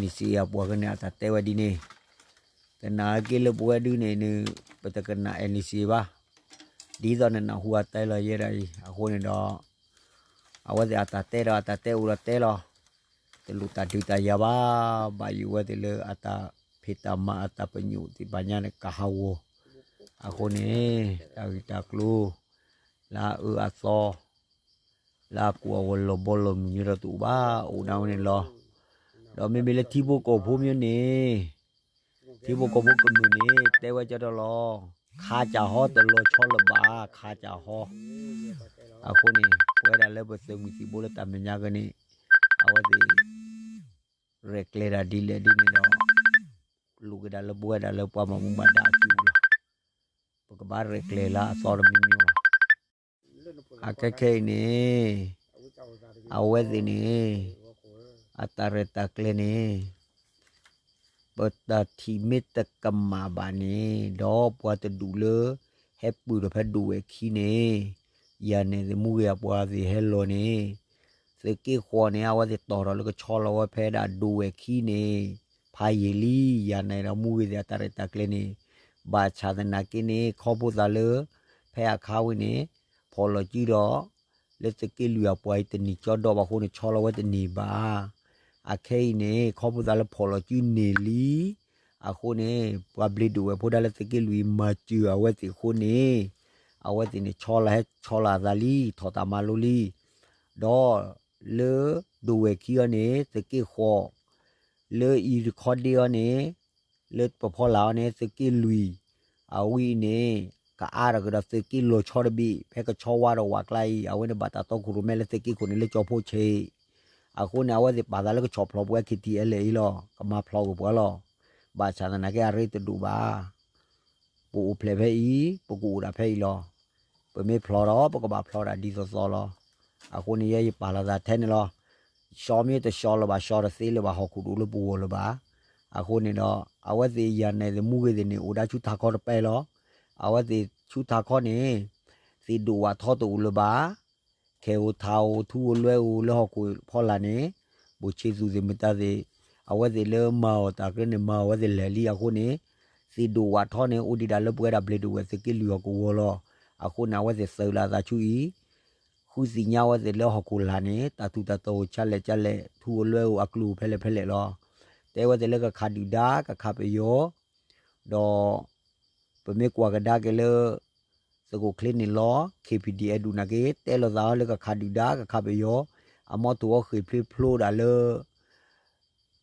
NCA အပှၤကန့ၣ် အတၢ်တဲဝဲဒ်န့ၣ်, သနာ်က့လၢပဝဲဒုန့ၣ် ပတကနၣ် NCA ဘၣ်, ဒ်သိးနနၢ်ဟူအတဲလီၤယဲဒၣ်အံၤ အဃိန့ၣ်ဒီး အဝဲသ့ၣ်အတၢ်တဲဒီးအတၢ်တဲအိၣ်ဒီးတဲလီၤ, တလိၣ်တၢ်ဒုးတၢ်ယၤဘၣ်, ဘၣ်ယိၣ်ဝဲသ့ၣ်လၢအတၢ်ဖံးတၢ်မၤအတၢ်ပညိၣ်သ့ၣ်တဖၣ်ညါန့ၣ် ကဟးဂီၤ, အဃိန့ၣ် တၢ်ဂ့ၢ်တၢ်ကျိၤ လၢအအၢအသီ လၢအကူၣ်အဂီၤလီၤဘီလီၤမုၢ်ညီဒီးတအိၣ်ဘၣ် အိၣ်ဒၣ်ဝဲန့ၣ်လီၤ. ဒီးမ့မ့ၢ်လၢထံဖိကီၢ်ဖိမ့ၢ်န့ၣ် ထံဖိကီၢ်ဖိကမျၢၢ်န့ၣ် တဲဝဲကၠီဒီးလီၤ, ခးစၢ်ဟီတလီၤဆီလၢၤဘၣ်, ခးစၢ်ဟီ, အဃိန့ၣ် ပဝဲဒၣ်လၢပသုးမုၢ်သံၣ်ဘိလၢတၢ်မဲာ်ညါကန့ၣ် အဝဲသ့ၣ် ရဲၣ်ကျဲၤတၢ်ဒ်လဲၣ်ဒ်န့ၣ်ဒီး လိၣ်က့ၤဒၣ်လၢပဝဲဒၣ်လၢပှၤဘၣ်မူဘၣ်ဒါအစုပူၤလီၤ. ပကဘၣ်ရဲၣ်ကျဲၤလၢအသီတမံၤမံၤလီၤ. အခဲခဲအံၤန့ၣ် အဝဲသ့ၣ်န့ၣ် အတၢ်ရဲၣ်တၢ်ကျဲၤန့ၣ် ပတၢ်ထံၣ်မ့ၢ်တကမၣ်ဘၣ်န့ၣ် ဒီးပှၤတဒူၣ်လၢ ဟဲပၢၢ်ထီၣ်ဖဲဒိၣ်ဝဲၢ်ခံန့ၣ် ယၤန့ၣ်သ့ၣ်မူဂ့ၤအပှၤသ့ၣ်ဟဲလီၤန့ၣ် သုးက့ဃီန့ၣ် အဝဲသ့ၣ်တီၢ်ထီၣ်လၢကဆီလီၤဝဲဖဲဒၣ်ဒိၣ်ဝဲၢ်ခံန့ၣ် ဖးယံာ်လံ ယၤန့ၣ်ဒီးမူဂ့ၤသ့ၣ်အတၢ်ရဲၣ်တၢ်ကျဲၤန့ၣ် ဘၣ်ဆၣ်သနာ်က့န့ၣ် ခီဖျိသးလၢ ဖဲအခါဝဲန့ၣ် ဖီၣ်လီၤစုဒီး လၢသုးက့လွံၢ်အပှၤအံၤတနံၤကၠီဒီးဘၣ်အဃိန့ၣ် ဆီလီၤဝဲတန့ၢ်ဘၣ်. အခဲအံၤန့ၣ် ခီဖျိသးလၢဖီၣ်လီၤစုန့ၢ်လံ အဃိန့ၣ် ပှၤဘျ့ဒိၣ်ဝဲၢ်ဖိဒၣ်လၢသုးက့လွံၢ်မၤစၢၤအဝဲသ့ၣ်အဃိန့ၣ် အဝဲသ့ၣ်န့ၣ် ဆီလီၤဟဲဆီလီၤအသးလံ ထီၣ်တၢ်မၤလိလံ. ဒီးလၢဒိၣ်ဝဲၢ်ခံအံၤန့ၣ် သုးက့ဃီ လၢအံၤတခီဒ့အံၤန့ၣ် လၢပဖီလာ်အီၤန့ၣ် သုးက့ၢ်လွံၢ် အဝဲအံၤန့ၣ် ကအါထီၣ်ကဒီးသုးက့ၢ်လီၤဆီတဘ့ၣ် ဖဲကဆီဝါဒီးဝးကျါအံၤ အဝဲန့ၣ်ဘၣ်တၢ်တီခိၣ်ရိၣ်မဲလၢသုးက့ၢ်ခိၣ်န့ၣ်လၢကၠီဖိဆဲး အဃိန့ၣ် အဝဲသ့ၣ်ပာ်သးလၢကဆီၣ်ဖျိးပှၤ KTLA အံၤလီၤ ကမၤဖျိးကွံာ်ပှၤလီၤ. ဘၣ်ဆၣ်သနာ်က့အရ့တဒိၣ်ဘၣ် ပအိၣ်ဖျဲၣ်ဖဲအံၤ ပကအိၣ်ဒၣ်ဖဲအံၤလီၤ. ပမ့ၢ်ဖျိးဒီး ပကဘၣ်ဖျိးဒၣ်ဒ်သိးသိးလီၤ. အဃိန့ၣ် ယဲယပာ်လီၤသးထဲန့ၣ်လီၤ. ဆှီမ့ၢ်တဆှီလၢၤဘၣ် ဆှီတသ့လၢၤဘၣ် ဟီၣ်ခိၣ်တအိၣ်လၢပဂီၢ်လၢၤဘၣ်. အဃိန့ၣ်ဒီး အဝဲသ့ၣ်ယၤနဲၣ်သ့ၣ်မူဂ့ၤသ့ၣ်န့ၣ် အိၣ်ဒၣ်ဆူထးခီတပဲလီၤ. အဝဲသ့ၣ်ဆူထးခီန့ၣ် သ့ၣ်ဒိၣ်ဝးထီတအိၣ်လၢၤဘၣ် ခဲအိၣ်ထးအိၣ် ထူအိၣ်လွဲအိၣ်လၢဟီၣ်ခိၣ်ဖီလာ်န့ၣ် ဘိၣ်ဆ့သူၣ်သ့ၣ်မတၤသ့ၣ် အဝဲသ့ၣ်လၢမၤအီၣ်တၢ်ကြၢးန့ၣ် မၤအီၣ်ဝဲသ့ၣ်လဲၤလံအဃိန့ၣ် သ့ၣ်ဒိၣ်ဝးထီန့ၣ် အိၣ်ဒံးဒၣ်လၢပဝဲဒၣ်ဘျ့ဒိၣ်ဝဲၢ်သုးက့ၢ်လွံၢ်ဟီၣ်ကဝီၤလီၤ. အဃိန့ၣ် အဝဲသ့ၣ်သုးလီၤအသးဆူအံၤ ဃုသ့ၣ်ညါဝဲသ့ၣ်လၢဟီၣ်ခိၣ်လာ်န့ၣ် တၢ်ထူးတၢ်တီၤအိၣ်ကလဲာ်ကလဲာ် ထူအိၣ်လွဲအိၣ်အကျိၤဖဲလဲၣ်ဖဲလဲၣ်လီၤ. တဲဝဲသ့ၣ်လၢကခးဒုၣ်ဒါ ကခးပယီၤ ဒီး ပမ့ၢ်ကွၢ်ကဒါက့ၤလၢ သုးခိၣ်ချ့န့ၣ်လီၤ KPDF ဒုးနာ်က့ တဲလိာ်သးအီၤလၢကခးဒုၣ်ဒါ ကခးပယီၤ အမီထိၣ်အီဃ့ၢ်ဖျ့ဖျိဒၣ်လၢ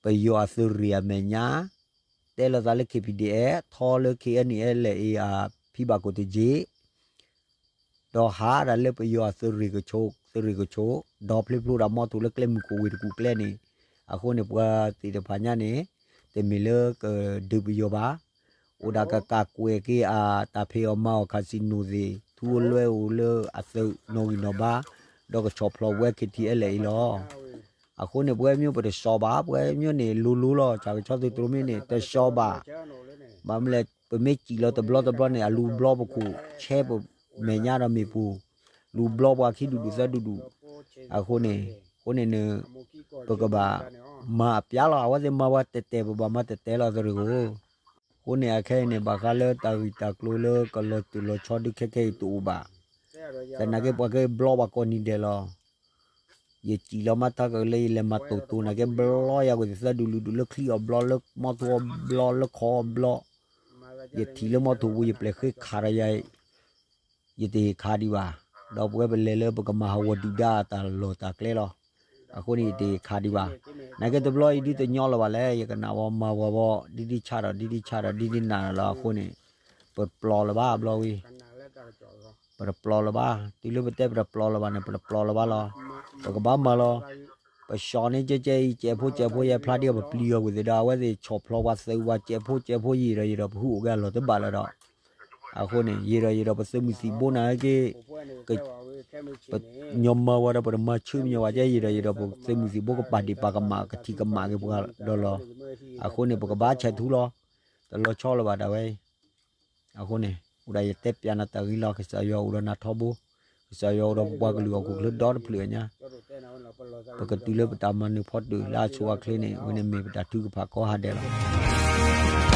ပယီၤအသုးရ့ၣ်အမဲာ်ညါ တဲလိာ်သးလၢ KPDF ထီလၢ KNLA အဖံဘၣ်ကိၣ်တက့ၢ် ဒီးဟးဒၣ်လၢပယီၤအသုးရ့ၣ်ကဆိး သုးရ့ၣ်ကဆိး ဒီးဖျ့ဖျိဒၣ်မီထိၣ်လၢကျဲမုၢ်ခိၣ်ဝ့ၢ်တကူၣ်ကျဲန့ၣ် အဃိန့ၣ် ပှၤသ့ၣ်တဖၣ်ညါန့ၣ် တမ့ၢ်လၢကဒုးပယီၤဘၣ် အိၣ်ဒၣ်ကကးကွဲးက့ၤအတၢ်ဖံးအီၣ်မၤအီၣ် casino သ့ၣ် ထူအိၣ်လွဲအိၣ်လၢအသုးနီၣ်ဂံၢ်နီၣ်ဘါ ဒီးကဆီၣ်ဖျိးဝဲ KTLA အံၤလီၤ. အဃိန့ၣ် ပဝဲမ့ၢ်ပတစီၤဘၣ် ပဝဲမ့ၢ်န့ၣ် လိၤလိၤလီၤ ဆၣ်ကဆီသုးတြိမ့ၢ်န့ၣ် တစီၤဘၣ် ဘၣ်မနုၤလဲၣ် ပမ့ၢ်စံၣ်လီၤတဘျီတဘျီန့ၣ် အလူၤဘျီပခိၣ်ဆဲပမဲာ်ညါဒီးမ့ၣ်ပူၤ လူၤဘျီပှၤခံဒူၣ်ဒူၣ်သၢဒူၣ်ဒူၣ် အဃိန့ၣ် အဃိန့ၣ် ပကဘၣ်မၤအပျါလီၤ အဝဲသ့ၣ်မၤဝဲတဲာ်တဲာ် ပဘၣ်မၤတဲာ်တဲာ်လီၤသုးရ့ၣ်ဧိၤ အဃိန့ၣ် အခဲအံၤန့ၣ် ဘၣ်ဃးလၢတၢ်ဂံၢ်တၢ်ကျိၤလၢကလီၤတုၤလီၤဆီဒုးခဲခဲအံၤတအိၣ်ဘၣ် သနာ်က့ပှၤကဘျီပှၤကိးနံၤဒဲးလီၤ ယစံၣ်လီၤမၤတၢ်ကလၢယလဲၤမၤတိၢ်တိၢ်နာ်က့ ဘျီယၤကွံာ်သၢဒူၣ်လွံၢ်ဒူၣ်လၢချံအီၤဘျီ လၢမီထိၣ်အီၤဘျီ လၢခီအီၤဘျီ ယထံၣ်လၢမီထိၣ်ပူၤ ယပျဲၢ်ဃ့ခးဒီးယၤ ယတဟ့ၣ်ခးဒံးဘၣ်, ဒီးပဝဲပလဲၤလၢပကမၤဟးဂီၤဒုၣ်ဒါအတၢ်လီၢ်တၢ်ကျဲလီၤ. အဃိန့ၣ် ယတဟ့ၣ်ခးဒံးဘၣ်. နာ်က့တဘျီအံၤဒုးတညီလၢၤဘၣ်လဲၣ်, ယကနၣ်ဝဲမၤဝဲဘီ ဒ်ဒ်ဆၣ်ဒီး ဒ်ဒ်ဆၣ်ဒီး ဒ်ဒ်နၢ်လီၤ. အဃိန့ၣ် ပတပျီလၢၤဘၣ်ဘျီဝံၤ ပတပျီလၢၤဘၣ်. တုၤလၢပတဲပတပျီလၢၤဘၣ်န့ၣ် ပတပျီလၢၤဘၣ်လီၤ. ပကဘၣ်မၤလီၤ. ပဆှီန့ၢ်ကဲကဲအံၤ ကဲးဖိကဲးဖိ ယဲဖျါဒ်အီၤ ပပျံၤအီၤကွံာ်သ့ဒီး အဝဲသ့ၣ်ဆီၣ်ဖျိးပှၤသုးဝဲ ကဲးဖိကဲးဖိ ယံာ်ဒီးယံာ်ဒီး ပဟုၣ်အိၣ်ကဲအလီၢ်တဘၣ်လၢၤဒီး အဃိန့ၣ် ယံာ်ဒီးယံာ်ဒီးပသုးမုၢ်သံၣ်ဘိနာ်က့ ညီမၤဝဲဒီး ပတမၤဆၢမညီဘၣ်ကဲ ယံာ်ဒီးယံာ်ဒီး ပသုးမုၢ်သံၣ်ဘိကပာ်ဒ့ၣ်ပာ်ကမၣ် ကထံၣ်ကမၣ်က့ၤပှၤဒီးလီၤ. အဃိန့ၣ် ပကဘၣ်ဆဲးထူလီၤ. တလီၤဆီလၢၤဘၣ်ဒၣ်ဝဲအံၤ. အဃိန့ၣ် အိၣ်ဒၣ်ယတဲပျးနၤတၢ်ဂ့ၢ်လီၤ. ကစၢ်ယွၤအိၣ်ဒီးနၤထီဘိ, ကစၢ်ယွၤအိၣ်ဒီးပပှၤကလုာ်ဟီၣ်ခိၣ်ချၢဒီတဖျၢၣ်ညါ, ပကတုၤလၢပတၢ်မၤနၢၤဖီတၢၣ်လၢအဆိအချ့န့ၣ် အဝဲန့ၣ်မ့ၢ်ပတၢ်ထုကဖၣ်ကိးဂၤဒဲးလီၤ.